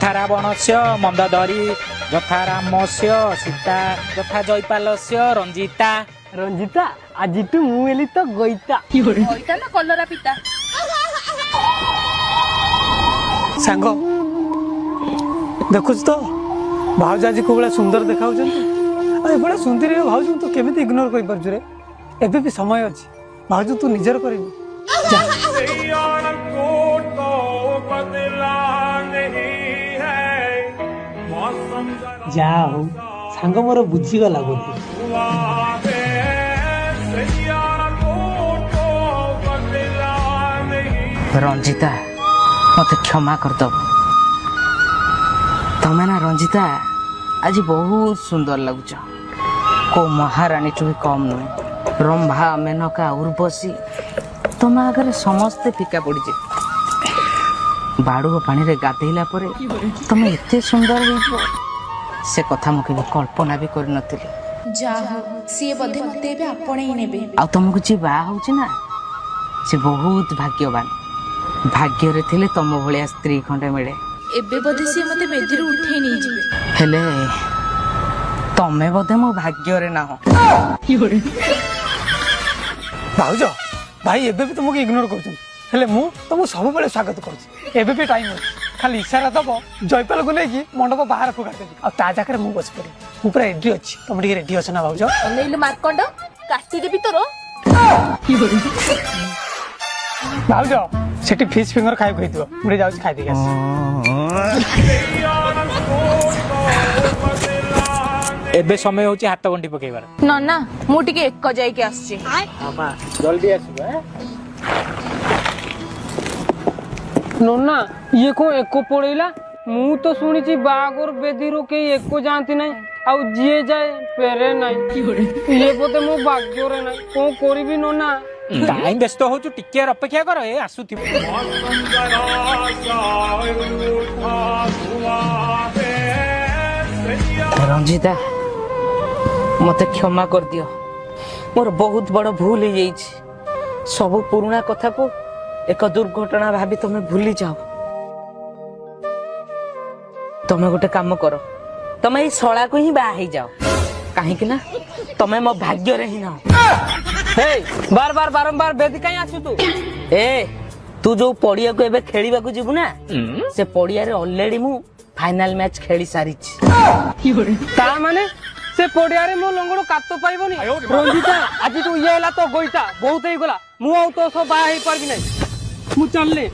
ଯଥା ରାବଣସ୍ୟ ମନ୍ଦୋଦରୀ, ଯଥା ରାମସ୍ୟ ସୀତା, ଯଥା ଜୟପାଲସ୍ୟ ରଞ୍ଜିତା। ରଞ୍ଜିତା, ଆଜିଠୁ ମୁଁ ହେଲି ତ ଗଇତା। ଗଇତା ନା କଲରା ପିତା? ସାଙ୍ଗ, ଦେଖୁଛୁ ତ ଭାଉଜ ଆଜି କୋଉ ଭଳିଆ ସୁନ୍ଦର ଦେଖାଉଛନ୍ତି। ଆଉ ଏଭଳିଆ ସୁନ୍ଦରୀ ଭାଉଜଙ୍କୁ ତୁ କେମିତି ଇଗ୍ନୋର କରିପାରୁଛୁ ରେ? ଏବେ ବି ସମୟ ଅଛି ଭାଉଜ, ତୁ ନିଜର କରିନି। ଯାହା ହଉ, ସାଙ୍ଗ ମୋର ବୁଝିଗଲା ବୋଧେ। ରଞ୍ଜିତା, ମତେ କ୍ଷମା କରିଦବ। ତମେ ନା ରଞ୍ଜିତା ଆଜି ବହୁତ ସୁନ୍ଦର ଲାଗୁଛ, କୋଉ ମହାରାଣୀଠୁ ବି କମ୍ ନୁହେଁ। ରମ୍ଭା, ମେନକା, ଉର୍ବଶୀ ତମ ଆଗରେ ସମସ୍ତେ ଫିକା ପଡ଼ିଯିବେ। ବାଡୁଅ ପାଣିରେ ଗାଧେଇଲା ପରେ ତମେ ଏତେ ସୁନ୍ଦର ହେଇଯିବ, ସେ କଥା ମୁଁ କେବେ କଳ୍ପନା ବି କରିନଥିଲି। ଯା ହଉ, ସିଏ ବୋଧେ ମତେ ଏବେ ଆପଣେଇ ନେବେ। ଆଉ ତମକୁ ଯିଏ ବାହା ହଉଛି ନା, ସେ ବହୁତ ଭାଗ୍ୟବାନ। ଭାଗ୍ୟରେ ଥିଲେ ତମ ଭଳିଆ ସ୍ତ୍ରୀ ଖଣ୍ଡେ ମିଳେ। ଏବେ ବୋଧେ ସିଏ ମତେ ବେଦିରୁ ଉଠେଇ ନେଇଯିବେ। ହେଲେ ତମେ ବୋଧେ ମୋ ଭାଗ୍ୟରେ ନାହଁ। ଭାଉଜ, ଭାଇ ଏବେ ବି ତୁମକୁ ଇଗ୍ନୋର କରୁଛନ୍ତି, ହେଲେ ମୁଁ ତମକୁ ସବୁବେଳେ ସ୍ୱାଗତ କରୁଛି। ଏବେ ବି ଟାଇମ୍ ଅଛି, ଖାଲି ଇଶାରା ଦବ, ଜୟପାଲକୁ ନେଇକି ମଣ୍ଡପ ବାହାରକୁ କାଟିଦେବି ଆଉ ତା ଜାଗାରେ ମୁଁ ବସି ପଡ଼ିବି। ମୁଁ ପୁରା ରେଡି ଅଛି। ତମେ ଟିକେ ରେଡି ଅଛ ନା ଭାଉଜ? ଅନେଇଲୁ ମାର୍କଣ୍ଡ, କାଟିଦେବି ତୋର। ଭାଉଜ, ସେଠି ଫିସ୍ ଫିଙ୍ଗର ଖାଇବାକୁ ହେଇଥିବ, ମୁଁ ଟିକେ ଯାଉଛି ଖାଇଦେଇକି ଆସି। ଏବେ ସମୟ ହଉଛି ହାତ ଗଣ୍ଠି ପକେଇବାର। ନନା, ମୁଁ ଟିକେ ଏକ ଯାଇକି ଆସୁଛି। ଜଲ୍ଦି ଆସିବ। ନନା, ଇଏ କଣ ଏକ ପଳେଇଲା? ମୁଁ ତ ଶୁଣିଛି ବାହାଘର ବେଦୀରୁ କେହି ଏକ ଯାଆନ୍ତି ନାହିଁ, ଆଉ ଯିଏ ଯାଏ ଫେରେ ନାହିଁ। ଇଏ ବୋଧେ ମୋ ଭାଗ୍ୟରେ ନାହିଁ। କଣ କରିବି ନନା? କାହିଁ ବ୍ୟସ୍ତ ହଉଛୁ? ଟିକେ ଅପେକ୍ଷା କର, ଏ ଆସୁଥିବ। ରଞ୍ଜିତା, ମତେ କ୍ଷମା କରିଦିଅ, ମୋର ବହୁତ ବଡ ଭୁଲ ହେଇଯାଇଛି। ସବୁ ପୁରୁଣା କଥାକୁ ଏକ ଦୁର୍ଘଟଣା ଭାବି ତମେ ଭୁଲି ଯାଅ। ତମେ ଗୋଟେ କାମ କର, ତମେ ଏଇ ଶଳାକୁ ହିଁ ବାହା ହେଇଯାଅ, କାହିଁକି ନା ତମେ ମୋ ଭାଗ୍ୟରେ ହିଁ ନାହ। ହେଇ, ବାର ବାର ବାରମ୍ବାର ବେଦୀ କାହିଁ ଆସୁ ତୁ? ଏ ତୁ ଯୋଉ ପଡିଆକୁ ଏବେ ଖେଳିବାକୁ ଯିବୁ ନା, ସେ ପଡିଆରେ ଅଲରେଡି ମୁଁ ଫାଇନାଲ ମ୍ୟାଚ୍ ଖେଳି ସାରିଛି। ତା ମାନେ ସେ ପଡିଆରେ ମୋ ଲଙ୍ଗଳ କାତ ପାଇବନି। ରଞ୍ଜିତା, ଆଜିଠୁ ଇଏ ହେଲା ତ ଗୋଇତା, ବହୁତ ହେଇଗଲା। ମୁଁ ଆଉ ତୋ ସହ ବାହା ହେଇପାରିବି ନାହିଁ, ମୁଁ ଚାଲିଲି।